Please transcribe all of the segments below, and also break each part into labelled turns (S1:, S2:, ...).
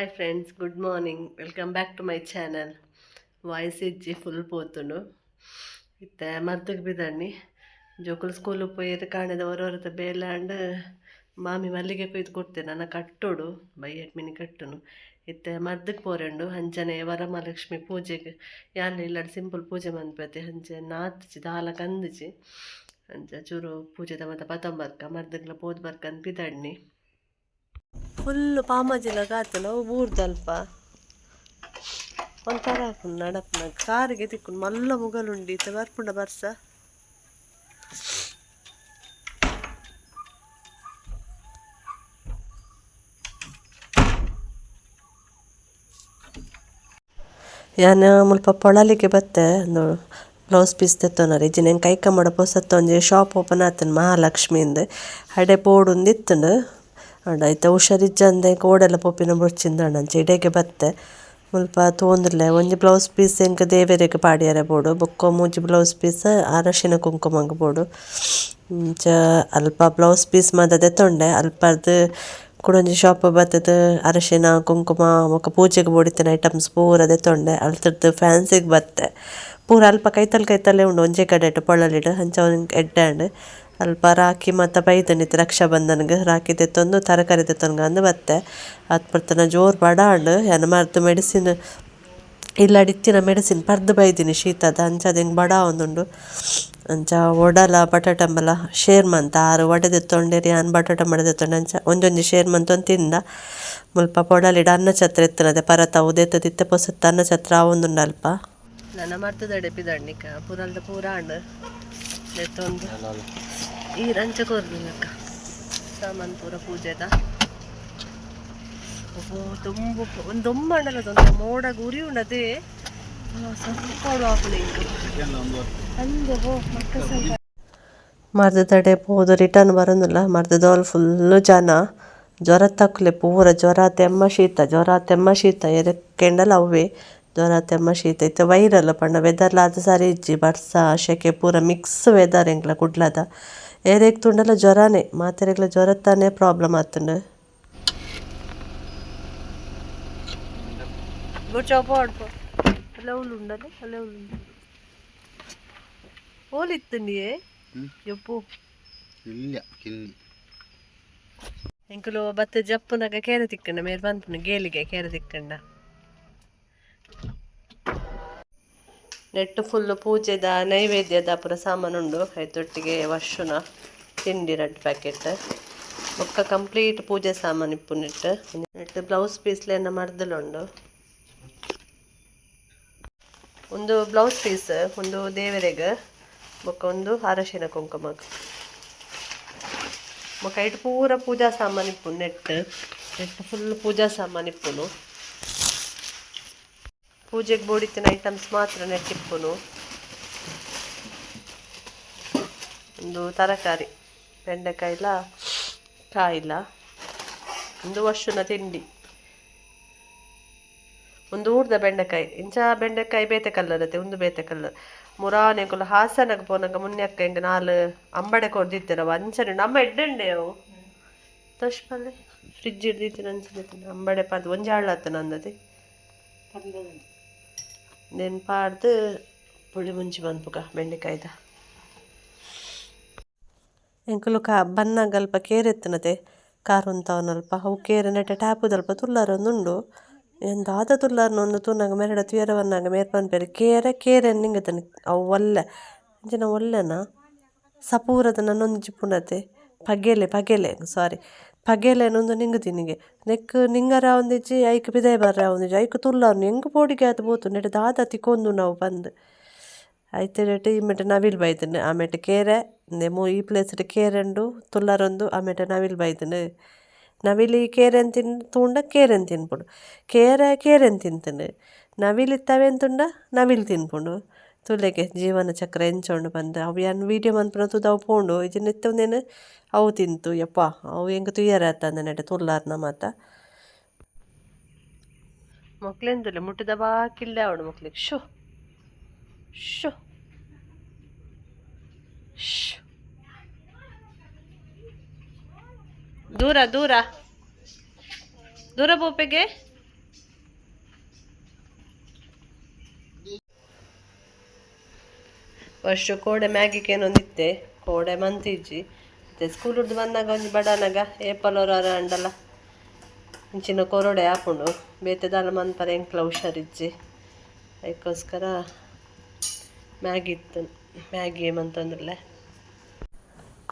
S1: Hi friends, good morning, welcome back to my channel. Voice ಇಜ್ಜಿ, full ಪೋತುಂಡು. ಇತ್ತೆ ಮರ್ತಗ್ ಬಿದಣ್ಣಿ. ಜೋಕುಲು school ಪೋಯೆರ್. ಕಾಣೆದ ಹೊರತ ಬೇಲೆ ಆಂಡ್. ಮಾಮಿ ಮಲ್ಲಿಗೆ ಕೊಯ್ದು ಕೊಡ್ತೇನೆ, ನನ್ನ ಕಟ್ಟೋಡು ಬೈಯಟ್ ಮಿನಿ ಕಟ್ಟುನು. ಇತ್ತೆ ಮರ್ದಕ್ಕೆ ಪೋರೆಂಡು. ಅಂಚನೆ ವರಮಹಾಲಕ್ಷ್ಮಿ ಪೂಜೆಗೆ ಯಾನ್ ಇಲ್ಲಡ್ ಸಿಂಪಲ್ ಪೂಜೆ ಮನ್ಪತೆ. ಅಂಚೆ ನಾತ್ಜಿ, ದಾಲ ಕಂದಿಜಿ. ಅಂಚ ಚೂರು ಪೂಜೆದ ಮತ್ತೆ ಪತೊಂಬರ್ಕ ಮರ್ದಗ್ಲ ಪೋದು ಬರ್ಕಂದ್ ಪಿದಡ್ನಿ. ಫುಲ್ ಪಾಮಾಜಿಲ ಕಾತುಂಡು. ಅವು ಬೂರ್ದಲ್ಪ ಒಂಥರ ಆಪುಂಡು ನಡಪುನ. ಕಾರಿಗೆ ತಿಕ್ಕುಂಡು. ಮಲ್ಲ ಮುಗಲುಂಡು. ಇತ್ತೆ ಬರ್ಪುಂಡ ಬರ್ಸ. ಯಾನ್ ಮುಲ್ಪ ಪೊಳಲಿಗೆ ಬತ್ತೆ ಉಂದು ಬ್ಲೌಸ್ ಪೀಸ್ ದೆತ್ತೊನರೆ. ಇಜ್ಜಿಂಡ ಎಂಕ್ ಕೈಕಂಬಡ ಪೊಸತ್ ಒಂಜಿ ಶಾಪ್ ಓಪನ್ ಆತುಂಡು ಮಹಾಲಕ್ಷ್ಮಿ ಇಂದ್. ಅಡೆ ಪೋಡುಂದು ಇತ್ತುಂಡು. ಆಂಡ ಐತ ಹುಷಾರಿಜ್ಜಂದೆ ಓಡೆಲ ಪೋಪಿನ ಬೊರ್ಚಿಂದಾಂಡ ಅಂಚ ಇಡೆಗೆ ಬತ್ತೆ. ಮುಲ್ಪ ತೋಂದುಲ್ಲೆ ಒಂಜಿ ಬ್ಲೌಸ್ ಪೀಸ್ ಎಂಕ್ ದೇವೆರೆಗ್ ಪಾಡ್ಯರೆ ಬೋಡು. ಬೊಕ್ಕ ಮೂಜಿ ಬ್ಲೌಸ್ ಪೀಸ್ ಅರಶಿನ ಕುಂಕುಮಗ್ ಬೋಡು. ಇಂಚ ಅಲ್ಪ ಬ್ಲೌಸ್ ಪೀಸ್ ಮಾತ ದೆತ್ತೊಂಡೆ. ಅಲ್ಪರ್ದ್ ಕುಡೊಂಜಿ ಶಾಪ್ ಬತ್ತುದು ಅರಶಿನ ಕುಂಕುಮ ಬೊಕ್ಕ ಪೂಜೆಗ್ ಬೋಡಿತ್ತಿನ ಐಟಮ್ಸ್ ಪೂರ ದೆತ್ತೊಂಡೆ. ಅಲ್ತುರ್ದು ಫ್ಯಾನ್ಸಿಗ್ ಬತ್ತೆ. ಪೂರ ಅಲ್ಪ ಕೈತಲ್ ಕೈತಲೇ ಉಂಡು ಒಂಜೇ ಕಡೆಟ್ ಪೊಳಲಿಡ್. ಅಂಚ ಎಡ್ಡೆ ಆಂಡ್. ಅಲ್ಪ ರಾಖಿ ಮಾತ ಬೈದ್ಂಡ್ ಇತ್ತೆ ರಕ್ಷಾಬಂಧನಗ್. ರಾಖಿ ದೆತ್ತೊಂದು ತರಕಾರಿ ದೆತ್ತೊನ್ಗ ಬತ್ತೆ. ಆತ್ ಪೊರ್ತುನ ಜೋರು ಬಡ ಆಂಡ್. ಯಾನ್ ಮರ್ದ್ ಮೆಡಿಸಿನ್ ಇಲ್ಲಡ್ ಇತ್ತಿನ ಮೆಡಿಸಿನ್ ಪರ್ದ್ ಬೈದಿನಿ ಶೀತದ. ಅಂಚಾದ್ ಎಂಕ್ ಬಡ ಆವೊಂದುಂಡು. ಅಂಚ ವಡಲ ಬಟಾಟಂಬಲ ಶೇರ್ ಮಂತ. ಆರ್ ವಡೆ ದೆತ್ತೊಂಡೆರ್, ಯಾನ್ ಬಟಾಟಂಬಡೆ ದೆತ್ತೊಂಡೆ. ಅಂಚ ಒಂಜೊಂಜಿ ಶೇರ್ ಮಂತೊಂದು ತಿಂದ. ಮುಲ್ಪ ಪೊಳಲಿಡ್ ಅನ್ನಛತ್ರ ಇತ್ತುನದೆ ಪರತ ಉದೇತದ ಇತ್ತೆ ಪೊಸತ್ ಅನ್ನಛತ್ರ ಆವೊಂದುಂಡು ಅಲ್ಪ. ನನ ಮರ್ತದಡೆ ಪಿದಡ್ನಿಕ ಪೂರಲ್ದ ಪೂರ ಆಂಡ್ ದೆತ್ತೊಂದು. ಈ ರಂಚ ಕೊರ್ದಿನಕ್ಕ ಸಾಮಾನು ಪೂರ ಪೂಜೆದ. ಓ ತುಂಬು ಒಂದು ದೊಮ್ಮಂಡಲ ಒಂದು ಮೋಡ ಗುರಿ ಉಂಡದೆ ಸ್ವಲ್ಪ ಆಪುಂಡು ಎಂಕ್. ಅಂದೆ ಹೋ ಮಕ್ಕ ಮರ್ದದಡೆ ಪೋದು ರಿಟರ್ನ್ ಬರೋದಿಲ್ಲ. ಮರ್ದದೋಲ್ ಫುಲ್ಲು ಜನ. ಜ್ವರ ತಕ್ಕಲೆ ಪೂರ. ಜ್ವರ ತೆಮ್ಮ ಶೀತ, ಜ್ವರ ತೆಮ್ಮ ಶೀತ, ಎರೆಕ್ಕೆಂಡಲ ಅವ್ವೆ ಜ್ವರ ತೆಮ್ಮ ಶೀತ. ಇತ್ತೆ ವೈರಲ್ ಪಂಡ ವೆದರ್ಲ ಅದು ಸರಿ ಇಜ್ಜಿ. ಬರ್ಸ ಶೆಕೆ ಪೂರ ಮಿಕ್ಸ್ ವೆದರ್ ಎಂಕ್ಲ ಕುಡ್ಲದ. ಏರೆಗ್ ತೂಂಡಲ ಜ್ವರನೇ, ಮಾತೆರೆಗ್ಲ ಜ್ವರತ್ತಾನೆ ಪ್ರಾಬ್ಲಮ್ ಆತುಂಡು. ಅಲ್ಲ ಉಂಡಲ್ಲ ಅಲ್ಲ ಉಂಡು ಓಲಿತ್ತುಂಡಿಯೇ ಯಪ್ಪು.
S2: ಇಲ್ಲ ಕಿನ್ನಿ.
S1: ಎಂಕುಲು ಬತ್ತ ಜಪ್ಪುನಗ ಕೇರೆ ತಿಕ್ಕಂಡ. ಮೇರ್ ಪನ್ಪುನು ಗೇಲಿಗೆ ಕೇರೆ ತಿಕ್ಕಂಡ. ನೆಟ್ಟು ಫುಲ್ಲು ಪೂಜೆದ ನೈವೇದ್ಯದ ಪೂರ ಸಾಮಾನು ಉಂಡು. ಐತೊಟ್ಟಿಗೆ ವರ್ಷುನ ತಿಂಡಿ ರಡ್ಡ್ ಪ್ಯಾಕೆಟ್. ಬೊಕ್ಕ ಕಂಪ್ಲೀಟ್ ಪೂಜೆ ಸಾಮಾನು ಇಪ್ಪು ನೆಟ್. ನೆಟ್ ಬ್ಲೌಸ್ ಪೀಸ್ಲೆನ ಮರ್ದಲುಂಡು. ಒಂದು ಬ್ಲೌಸ್ ಪೀಸ್, ಒಂದು ದೇವರೆಗ್, ಬೊಕ್ಕ ಒಂದು ಅರಶಿನ ಕುಂಕುಮಗ್. ಬೊಕ್ಕ ಐಟ್ ಪೂರ ಪೂಜಾ ಸಾಮಾನು ಇಪ್ಪು. ನೆಟ್ ನೆಟ್ ಫುಲ್ ಪೂಜಾ ಸಾಮಾನು ಇಪ್ಪುನು. ಪೂಜೆಗೆ ಬೋಡಿತ್ತಿನ ಐಟಮ್ಸ್ ಮಾತ್ರ ನೆಟ್ ಇಪ್ಪುನು. ಒಂದು ತರಕಾರಿ, ಬೆಂಡೆಕಾಯಿಲ ಕಾಯಿಲ. ಒಂದು ವರ್ಷನ ತಿಂಡಿ. ಒಂದು ಊರ್ದ ಬೆಂಡೆಕಾಯಿ. ಇಂಚ ಬೆಂಡೆಕಾಯಿ ಬೇತೆ ಕಲರ್ ಅತ್ತೆ, ಒಂದು ಬೇತೆ ಕಲರ್. ಮುರಾನೆಂಕುಲು ಹಾಸನಗ್ ಪೋನಗ ಮುನ್ಯಕ್ಕ ಎಂಕ್ ನಾಲ್ ಅಂಬಡೆ ಕೊರ್ದಿತ್ತೆರ್. ಅವು ಅಂಚನೆ ನಮ್ಮ ಎಡ್ಡೆಂಡೆ. ಅವು ತೋಷ್ಪಲ್ಲೆ ಫ್ರಿಜ್ ಹಿಡ್ದಿತ್ತಿನ ಅಂಚನೆ ಅಂಬಡೆ ಪಾಡ್ದು ಒಂಜಿ ಹಾಳಾತನ ಅಂದತೆ. ನೆನ್ ಪಾಡ್ದು ಪುಳಿ ಮುಂಚಿ ಮನ್ಪುಗ ಬೆಂಡೆಕಾಯ್ದ. ಎಂಕುಲು ಕಾ ಬನ್ನಗ ಅಲ್ಪ ಕೇರೆ ಇತ್ತಿನತೆ ಕಾರ್ ಉಂತಾವನಲ್ಪ. ಅವು ಕೇರೆ ನೆಟೆ ಟ್ಯಾಪುದಲ್ಪ ತುಲ್ಲರೊಂದುಂಡು. ಏನ್ ದಾದ ತುಲ್ಲರ್ನ ಒಂದು ತೂನಗ ಮೆರಡ ತೂಯರೆ ಬನ್ನಗ ಮೇರ್ ಪನ್ಪೆರ್ ಕೇರೆ ಕೇರೆ ನಿಂಗತನ. ಅವು ಒಲ್ಲೆ ಅಂಚಿನ ಒಲ್ಲೆನ ಸಪೂರದ ನನೊಂಜಿ ಪುನತೆ ಪಗೆಲೆ ಪಗೆಲೆ ಸಾರಿ ಪಗೆಲೆನ್ ಉಂದು ನಿಂಗುದಿನಿಗೆ. ನೆಕ್ಕ್ ನಿಂಗರೆ ಆವೊಂದಿಜ್ಜಿ, ಐಕ್ ಪಿದಯಿ ಬರ್ರೆ ಆವೊಂದಿಜ್ಜಿ. ಐಕ್ ತುಲ್ಲರ್ನ ಎಂಕ್ ಪೋಡಿಗೆ ಆದ್ ಪೋತುಂಡು ನೆಟೆ ದಾದ ತಿಕೊಂದುಂಡು ಅವು ಪಂದ್. ಐತ ಈ ಮೆಟೆ ನವಿಲ್ ಬೈದ್ಂಡ್. ಆ ಮೆಟ್ ಕೇರೆ ಉಂದೆ ಈ ಪ್ಲೇಸ್ ಡ್ ಕೇರೆ ಉಂಡು ತುಲ್ಲರೊಂದು. ಆ ಮೆಟೆ ನವಿಲ್ ಬೈದ್ಂಡ್. ನವಿಲು ಕೇರೆನ್ ತಿನ್ ತೂಂಡ ಕೇರೆನ್ ತಿನ್ಪುಂಡು. ಕೇರೆ ಕೇರೆನ್ ತಿಂತುಂಡು. ನವಿಲು ಇತ್ತೆ ಅವೆನ್ ತೂಂಡ ನವಿಲು ತಿನ್ಪುಂಡು. ತೂಲೆಗೆ ಜೀವನ ಚಕ್ರ ಎಂಚ ಉಂಡು ಪಂದ್. ಅವು ಯಾನ್ ವೀಡಿಯೋ ಮನ್ಪುನ ತೂದು ಅವು ಪೋಂಡು. ಇಜ್ಜಿಂಡ ಇತ್ತೆ ಉಂದೆನ್ ಅವು ತಿಂತು. ಯಪ್ಪ ಅವು ಎಂಕ್ ತೂಯರೆ ಆತಂದೆ ನೆಟೆ ತುಲ್ಲಾರ್ನ ಮಾತ. ಮೊಕ್ಲೆನ್ ತೂಲೆ, ಮುಟ್ಟುದ ಬಾಕಿಲ್ಡೆ ಆವೊಡು ಮೊಕ್ಲೆಗ್. Show show show. ದೂರ ದೂರ ದೂರ ಪೋಪೆಗೆ. ವರ್ಷ ಕೋಡೆ ಮ್ಯಾಗಿಕೇನೊಂದಿತ್ತೆ ಕೋಡೆ ಮಂತಿಜ್ಜಿ. ಇತ್ತೆ ಸ್ಕೂಲುಡ್ದು ಬಂದಾಗ ಒಂಜಿ ಬಡಾನಗ ಏಪಲೊರ ಅಂಡಲ ಇಂಚಿನ ಕೊರೊಡೆ ಆಪುಂಡು. ಬೇತೆ ದಾಲ ಮನ್ಪರೆ ಎಂಕ್ಲ ಹುಷಾರಿಜ್ಜಿ, ಅದಕ್ಕೋಸ್ಕರ ಮ್ಯಾಗಿ ಇತ್ತು, ಮ್ಯಾಗಿ ಮಂತೊಂದುಲ್ಲೆ.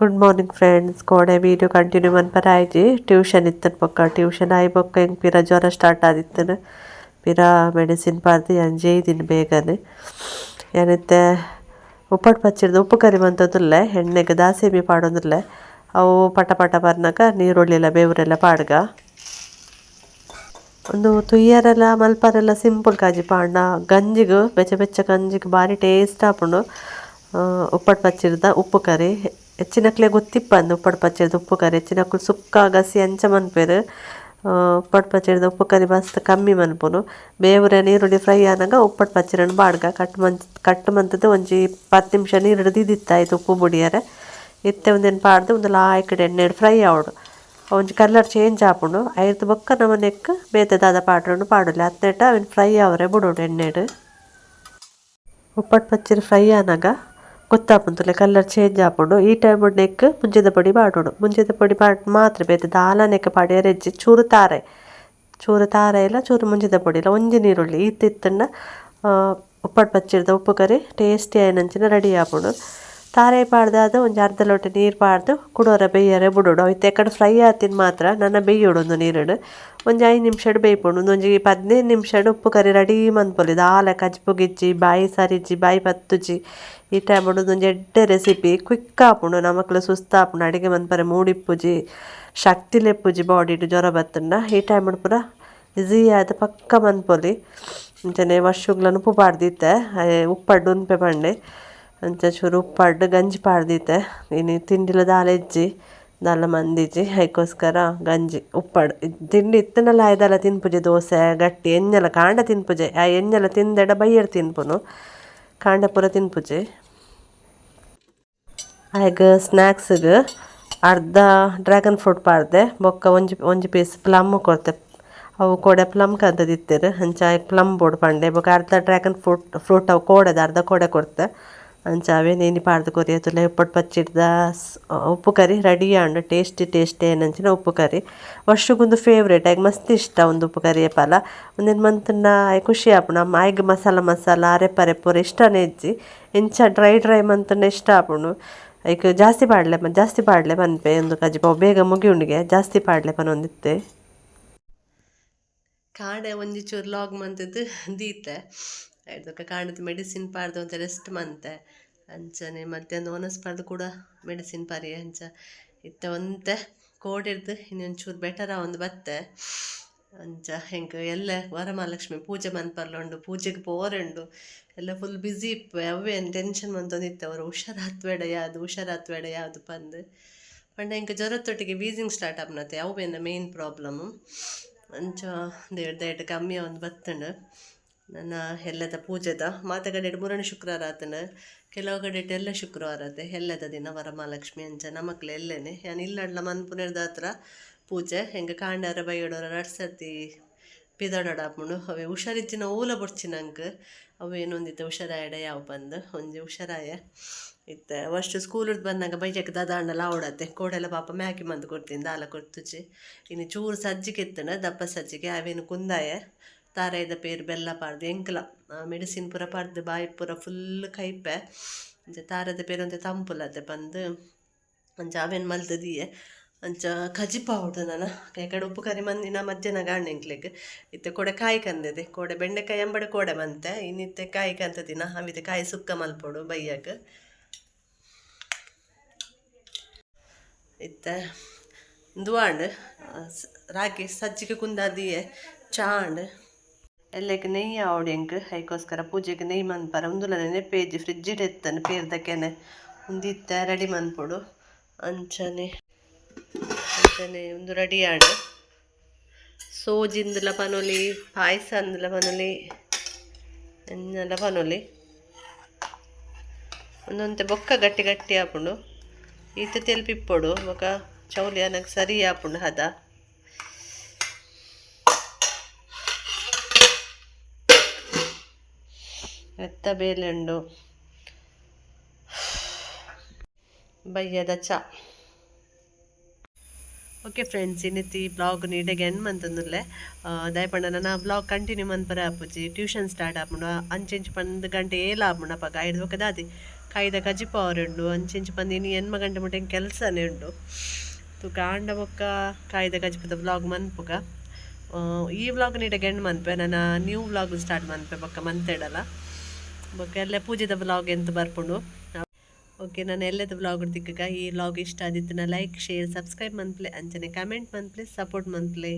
S1: Good morning friends. ಕೋಡೆ ವೀಡಿಯೋ ಕಂಟಿನ್ಯೂ ಮನ್ಪರೆ ಆಯ್ಜಿ. ಟ್ಯೂಷನ್ ಇತ್ತನ್ ಬೊಕ್ಕ ಟ್ಯೂಷನ್ ಆಯಿ ಬೊಕ್ಕ ಎಂಕ್ ಪಿರ ಜ್ವರ ಸ್ಟಾರ್ಟ್ ಆದಿತ್ತನು. ಪಿರ ಮೆಡಿಸಿನ್ ಪಾಡ್ದು ಯಾನ್ ಜೈದಿನಿ ಬೇಗನೆ. ಯಾನಿತ್ತೆ ಉಪ್ಪಡ್ ಪಚ್ಚಿರ್ದ ಉಪ್ಪು ಕರಿ ಮಂತೊಂದುಲ್ಲೆ. ಎಣ್ಣೆಗ್ ದಾಸೆಮಿ ಪಾಡೊಂದುಲ್ಲೆ. ಅವು ಪಟ ಪಟ ಬರ್ನಗ ನೀರುಳ್ಳಿಲ ಬೇವುರೆಲ್ಲ ಪಾಡ್ಗ. ಉಂದು ತುಯ್ಯರೆಲ ಮಲ್ಪರೆಲ ಸಿಂಪಲ್ ಕಾಜಿ ಪಾಂಡ ಗಂಜಿಗ್ ಬೆಚ್ಚ ಬೆಚ್ಚ ಗಂಜಿಗ್ ಬಾರಿ ಟೇಸ್ಟ್ ಆಪುಂಡು. ಉಪ್ಪಡ್ ಪಚ್ಚಿರ್ದ ಉಪ್ಪು ಕರಿ ಹೆಚ್ಚಿನಕ್ಲೆ ಗೊತ್ತಿಪ್ಪಂದು. ಉಪ್ಪಡ್ ಪಚ್ಚಿರ್ದ ಉಪ್ಪು ಕರಿ ಹೆಚ್ಚಿನಕುಲು ಸುಕ್ಕ ಗಸಿ ಅಂಚ ಮನ್ಪೆರ್. ಉಪ್ಪಡ್ ಪಚ್ಚಿರ್ದ ಉಪ್ಪು ಕರಿ ಮಸ್ತ್ ಕಮ್ಮಿ ಮನ್ಪುನು. ಬೇವುರೆ ನೀರುಳ್ಳಿ ಫ್ರೈ ಆನಗ ಉಪ್ಪಡ್ ಪಚ್ಚಿರನ್ ಪಾಡ್ಗ ಕಟ್ ಮಂತ್ ಕಟ್ ಮಂತುದು ಒಂಜಿ 10 ನಿಮಿಷ ನೀರುಡು ದೀದಿತ್ತ ಆಯ್ತು ಉಪ್ಪು ಬುಡಿಯರೆ. ಇತ್ತೆ ಉಂದೆನ್ ಪಾಡ್ದು ಉಂದು ಲಾಯ್ಕ್ ಎಣ್ಣೆಡ್ ಫ್ರೈ ಆವೊಡು. ಒಂಜಿ ಕಲರ್ ಚೇಂಜ್ ಆಪುಂಡು. ಐರ್ದ್ ಬೊಕ್ಕ ನಮ ನೆಕ್ಕ್ ಬೇತೆ ದಾದ ಪಾಡ್ರೊಂಡು ಪಾಡೊಲಿ. ಅತ್ನೆಟ ಅವೆನ್ ಫ್ರೈ ಆವರೆ ಬುಡೊಡು ಎಣ್ಣೆಡ್. ಉಪ್ಪಡ್ ಪಚ್ಚಿರ್ ಫ್ರೈ ಆನಗ ಗೊತ್ತಾಪುಂಡು ಕಲರ್ ಚೇಂಜ್ ಆಪುಂಡು. ಈ ಟೈಮ್ ನೆಕ್ಕ್ ಮುಂಚಿದ ಪೊಡಿ ಪಾಡೊಡು. ಮುಂಚಿದ ಪೊಡಿ ಪಾಡ್ ಮಾತ್ರ ಬೇತೆ ದಾಲ ನೆಕ್ಕ್ ಪಾಡ್ಯರೆ ಇಜ್ಜಿ. ಚೂರು ತಾರೆ ಚೂರು ತಾರೆ ಇಲ್ಲ ಚೂರು ಮುಂಚಿದ ಪೊಡಿ ಇಲ್ಲ ಒಂಜಿ ನೀರುಳ್ಳಿ ಈತ್ ಇತ್ತುಂಡ ಉಪ್ಪಡ್ ಪಚ್ಚಿರ್ದ ಉಪ್ಪು ಕರಿ ಟೇಸ್ಟಿ ಆಯಿನಂಚಿನ ರೆಡಿ ಆಪುಂಡು. ತಾರೆ ಪಾಡ್ದಾದ್ ಒಂಜಿ ಅರ್ಧ ಲೋಟ ನೀರು ಪಾಡ್ದು ಕುಡೋರ ಬೇಯರೆ ಬುಡೊಡು. ಅವು ಇತ್ತೆ ಎಕಡೆ ಫ್ರೈ ಆತಿನ ಮಾತ್ರ ನನ ಬೇಯೋಡು. ಒಂದು ನೀರುಡು ಒಂಜಿ 5 ನಿಮಿಷಡ್ ಬೇಯ್ಪುಂಡು. ಒಂಜಿ 15 ನಿಮಿಷಡ್ ಉಪ್ಪು ಕರಿ ರೆಡಿ ಮನ್ಪೊಲಿ. ದಾಲ ಕಜ್ಪು ಗಿಜ್ಜಿ ಬಾಯಿ ಸರಿಜ್ಜಿ ಬಾಯಿ ಪತ್ತುಜಿ. ಈ ಟೈಮ್ ಒಂಜಿ ಎಡ್ಡೆ ರೆಸಿಪಿ ಕ್ವಿಕ್ ಆಪುಂಡು. ನಮಕ್ಲ ಸುಸ್ತಾಪುಂಡು, ಅಡಿಗೆ ಮನ್ಪರೆ ಮೂಡಿಪ್ಪುಜಿ, ಶಕ್ತಿ ಲೆಪ್ಪುಜಿ, ಬಾಡಿಡ್ ಜ್ವರ ಬತ್ತುಂಡ ಈ ಟೈಮ್ ಪೂರ ಈಸಿ ಆದ್ ಪಕ್ಕ ಮನ್ಪೊಲಿ. ಅಂಚನೆ ವರ್ಷಗ್ಲ ಉಪ್ಪು ಪಾಡ್ದಿತ್ತೆ, ಉಪ್ಪಡ್ಡು ಉನ್ಪೆ ಪಂಡೆ. ಅಂಚ ಚೂರು ಉಪ್ಪಡ್ಡು ಗಂಜಿ ಪಾಡ್ದಿತ್ತೆ. ಇನಿ ತಿಂಡಿಲ ದಾಲ ಇಜ್ಜಿ, ದಾಲ ಮಂದಿಜ್ಜಿ, ಐಕೋಸ್ಕರ ಗಂಜಿ ಉಪ್ಪಡ್. ತಿಂಡಿ ಇತ್ತುಂಡಲ ಆಯ್ ತಿನ್ಪುಜಿ. ದೋಸೆ ಗಟ್ಟಿ ಎಂಜಲ ಕಾಂಡ ತಿನ್ಪುಜೆ. ಆ ಎಂಜಲ ತಿಂದೆಡ ಬಯ್ಯಡ್ ತಿನ್ಪುನು, ಕಾಂಡ ಪೂರ ತಿನ್ಪುಜಿ. ಆಯ್ಗ್ ಸ್ನ್ಯಾಕ್ಸ್ಗ್ ಅರ್ಧ ಡ್ರ್ಯಾಗನ್ ಫ್ರೂಟ್ ಪಾಡ್ದೆ, ಬೊಕ್ಕ ಒಂಜಿ ಒಂಜಿ ಪೀಸ್ ಪ್ಲಮ್ ಕೊರ್ತೆ. ಅವು ಕೋಡೆ ಪ್ಲಮ್ ಕಂತದಿತ್ತೆರ್, ಅಂಚ ಪ್ಲಮ್ ಬೋಡು ಪಂಡೆ. ಬೊಕ್ಕ ಅರ್ಧ ಡ್ರ್ಯಾಗನ್ ಫ್ರೂಟ್ ಫ್ರೂಟ್ ಅವು ಕೋಡೆದ ಅರ್ಧ ಕೋಡೆ ಕೊರ್ತೆ. ಅಂಚ ಅವೇನ್ ಇನಿ ಪಾಡ್ದು ಕೊರಿಯ ತುಲೆ. ಉಪ್ಪಡ್ ಪಚ್ಚಿರ್ದ ಉಪ್ಪು ಕರಿ ರೆಡಿ ಆಂಡ್. ಟೇಸ್ಟಿ ಟೇಸ್ಟಿ ಆಯಿನಂಚಿನ ಉಪ್ಪು ಕರಿ. ವರ್ಷಗೊಂದು ಫೇವ್ರೇಟ್, ಆಯ್ಗ್ ಮಸ್ತ್ ಇಷ್ಟ ಉಂದು ಉಪ್ಪು ಕರಿ ಏಪಲ. ಉಂದೆನ್ ಮಂತುಂಡ ಆಯ್ ಖುಷಿ ಆಪುಂಡು. ಅಮ್ಮ ಆಯ್ಗ್ ಮಸಾಲ ಮಸಾಲ ಅರೆಪು ಅರೆಪು ಪೂರ ಇಷ್ಟನೇ ಇಜ್ಜಿ. ಇಂಚ ಡ್ರೈ ಡ್ರೈ ಮಂತುಂಡ ಇಷ್ಟ ಆಪುಂಡು. ಐಕ್ ಜಾಸ್ತಿ ಪಾಡ್ಲೆ ಜಾಸ್ತಿ ಪಾಡ್ಲೆ ಪನ್ಪೆ. ಉಂದು ಕಜಿಪು ಬೇಗ ಮುಗಿಯುಂಡುಗೆ, ಜಾಸ್ತಿ ಪಾಡ್ಲೆ ಪನೊಂದಿತ್ತೆ. ಕಾಂಡೆ ಒಂಜಿ ಚೂರು ಲಾಗ್ ಮಂತುದು ದೀತೆ. ಐರ್ದ್ ಕಾಂಡೆದ ಮೆಡಿಸಿನ್ ಪಾಡ್ದು ಒಂತೆ ರೆಸ್ಟ್ ಮಂತೆ. ಅಂಚನೆ ಮಧ್ಯಾಹ್ನ ಒನಸ್ ಪಾಡ್ದು ಕೂಡ ಮೆಡಿಸಿನ್ ಪರಿ. ಅಂಚ ಇತ್ತೆ ಒಂತೆ ಕೋಡಿರ್ದು ಇನ್ನೊಂಚೂರು ಬೆಟರ್ ಆವೊಂದು ಬತ್ತೆ. ಅಂಚ ಎಂಕ್ ಎಲ್ಲೆ ವರಮಹಾಲಕ್ಷ್ಮಿ ಪೂಜೆ ಮನ್ಪರ್ಲ ಉಂಡು, ಪೂಜೆಗೆ ಪೋರೆ ಉಂಡು, ಎಲ್ಲ ಫುಲ್ ಬ್ಯುಸಿ ಇಪ್ಪೆ. ಅವ್ವೆ ಟೆನ್ಷನ್ ಮಂತೊಂದಿತ್ತೆ ಅವರು ಹುಷಾರಾತ್ಬೇಡ ಯಾವ್ದು, ಹುಷಾರಾತ್ಬೇಡ ಯಾವ್ದು ಪಂದ್. ಪಂಡ ಎಂಕ್ ಜ್ವರತ್ತೊಟ್ಟಿಗೆ ವೀಸಿಂಗ್ ಸ್ಟಾರ್ಟ್ ಆಪುನತೆ, ಅವು ಎನ್ನ ಮೇನ್ ಪ್ರಾಬ್ಲಮ್. ಅಂಚ ದೇವ್ರ ದಯೆಟ್ ಕಮ್ಮಿ ಆವೊಂದು ಬತ್ತುಂಡು. ನನ್ನ ಎಲ್ಲದ ಪೂಜೆದ ಮಾತ ಕಡೆಡ್ ಮೂರನೇ ಶುಕ್ರವಾರ ಆತನ, ಕೆಲವು ಕಡೆಟ್ ಎಲ್ಲ ಶುಕ್ರವಾರ ಆತೆ. ಎಲ್ಲದ ದಿನ ವರಮಹಾಲಕ್ಷ್ಮಿ. ಅಂಚ ನಮಕ್ಲೆ ಎಲ್ಲೇನೆ ಯಾನ್ ಇಲ್ಲಡ್ಲ ಮನ್ಪುನೆರ್ದ ಹತ್ರ ಪೂಜೆ ಹೆಂಗೆ ಕಾಂಡಾರ ಬೈಯಡೋರ ರಡ್ಡ್ ಸರ್ತಿ ಪಿದಡೋಡಾಪುಂಡು. ಅವೇ ಹುಷಾರಿಜ್ಜಿನ ಓಲ ಬೊಡ್ಚಿ ನಂಕ್. ಅವು ಏನೊಂದಿತ್ತೆ ಹುಷಾರಾಯಡ ಯಾವ ಪಂದ್ ಒಂಜಿ ಹುಷಾರಾಯ. ಇತ್ತೆ ಫಸ್ಟ್ ಸ್ಕೂಲುರ್ದು ಬಂದಾಗ ಬಯ್ಯಕ್ಕೆ ದಾದಾಂಡಲ ಆವಡತ್ತೆ. ಕೋಡೆಲ ಪಾಪ ಮ್ಯಾಗಿ ಮಂತ್ ಕೊಡ್ತೀನಿ, ದಾಲ ಕೊರ್ತುಜಿ. ಇನ್ನು ಚೂರು ಸಜ್ಜಿಗೆ ಇತ್ತುಂಡ ದಪ್ಪ ಸಜ್ಜಿಗೆ ಅವೇನು ಕುಂದಾಯ ತಾರಾಯ್ದ ಪೇರು ಬೆಲ್ಲ ಪಾಡ್ದು. ಎಂಕ್ಲ ಮೆಡಿಸಿನ್ ಪೂರ ಪಾಡ್ದು ಬಾಯಿ ಪೂರ ಫುಲ್ ಕೈಪೆ. ಅಂಚ ತಾರದ ಪೇರು ಒಂತೆ ತಂಪುಲತ್ತೆ ಪಂದ್ ಅಂಚ ಅವೇನು ಮಲ್ತ್ ದೀಯೆ. ಅಂಚ ಕಜಿಪು ಆವೊಡು ನನ. ಕಡೆ ಉಪ್ಪು ಕರಿ ಮಂದಿನ ಮಧ್ಯಾಹ್ನ ಗಾಂಡ್ ಎಂಕ್ಲೆಗ್. ಇತ್ತೆ ಕೋಡೆ ಕಾಯಿ ಕಂದಿದೆ, ಕೋಡೆ ಬೆಂಡೆಕಾಯಿ ಅಂಬಡೆ ಕೋಡೆ ಮಂತೆ. ಇನ್ನಿತ್ತೆ ಕಾಯಿ ಕಂತದಿನ ಅವಿತೆ ಕಾಯಿ ಸುಕ್ಕ ಮಲ್ಪೊಡು ಬಯ್ಯಗ್. ಇತ್ತೆ ಉಂದು ಆಂಡ್ ರಾಗಿ ಸಜ್ಜಿಗೆ ಕುಂದಾದಿಯೆ ಚಾ ಆಂಡ್. ಎಲ್ಲೆಗ್ ನೆಯ್ಯಿ ಆವೊಡು ಎಂಕ್, ಐಕೋಸ್ಕರ ಪೂಜೆಗ್ ನೆಯ್ಯಿ ಮನ್ಪರೆ ಉಂದುಲ ನೆನಪೇಜಿ ಫ್ರಿಜ್ಜಿಡ್ ಎತ್ತನ್ ಪೇರ್ದಕೆನೆ. ಉಂದು ಇತ್ತೆ ರೆಡಿ ಮನ್ಪೊಡು. ಅಂಚನೆ ಅಂಚನೆ ಉಂದು ರೆಡಿ ಆಂಡ್. ಸೋಜಿಂದಲ ಪನೊಲಿ, ಪಾಯಸ ಅಂದಲ ಪನೊಲಿ, ಎಂಜಲ ಪನೊಲಿ. ಒಂದೊಂತೆ ಬೊಕ್ಕ ಗಟ್ಟಿ ಗಟ್ಟಿ ಆಪುಂಡು. ಈತ ತೆಲ್ಪಿಪ್ಪೊಡು ಬೊಕ ಚೌಲಿ ಆನಗ ಸರಿ ಆಪುಂಡು ಹದ. ಎತ್ತ ಬೇಲೆ ಉಂಡು. ಬಯ್ಯದ ಚಾ. ಓಕೆ ಫ್ರೆಂಡ್ಸ್, ಇನ್ನಿತ್ತಿ ಬ್ಲಾಗ್ ನೀಡೆಗೆ ಎಂಡ್ ಮಂತೊಂದುಲ್ಲೆ. ದಾಯೆ ಪಂಡ ನನ ಬ್ಲಾಗ್ ಕಂಟಿನ್ಯೂ ಮನ್ಪರೆ ಆಪುಜಿ. ಟ್ಯೂಷನ್ ಸ್ಟಾರ್ಟ್ ಆಪುಂಡು. ಅಂಚೆಂಚು ಪಂದ್ ಗಂಟೆ ಏಲ ಆಪುಂಡು ಅಪಗ. ಐಡ್ದ್ ಬೊಕ ದಾದಿ ಕಾಯ್ದ ಕಜಿಪು ಆವರೆ ಉಂಡು. ಅಂಚೆಂಚು ಪಂದ್ ಇನಿ ಎನ್ಮ ಗಂಟೆ ಮುಟ ಕೆಲಸನೇ ಉಂಡು. ತೂಕ ಆಂಡ ಬೊಕ್ಕ ಕಾಯ್ದ ಕಜಿಪುದ ವ್ಲಾಗ್ ಮನ್ಪುಗ. ಈ ವ್ಲಾಗ್ ನೀಡೆಗೆ ಎಂಡ್ ಮನ್ಪೆ. ನನ ನ್ಯೂ ವ್ಲಾಗ್ ಸ್ಟಾರ್ಟ್ ಮನ್ಪೆ ಬೊಕ್ಕ ಮಂತೆಡಲ. ಬೊಕ್ಕ ಎಲ್ಲ ಪೂಜೆದ ವ್ಲಾಗ್ ಎಂತ ಬರ್ಪುಂಡು. ಓಕೆ, ನಾನು ಎಲ್ಲದ ವ್ಲಾಗ್ ತಿಕ್ಕಗ. ಈ ವ್ಲಾಗ್ ಇಷ್ಟ ಆದಿತ್ತಿನ ಲೈಕ್, ಶೇರ್, ಸಬ್ಸ್ಕ್ರೈಬ್ ಮನ್ಪ್ಲೆ. ಅಂಚನೆ ಕಮೆಂಟ್ ಮನ್ಪ್ಲೆ, ಸಪೋರ್ಟ್ ಮನ್ಪ್ಲೆ.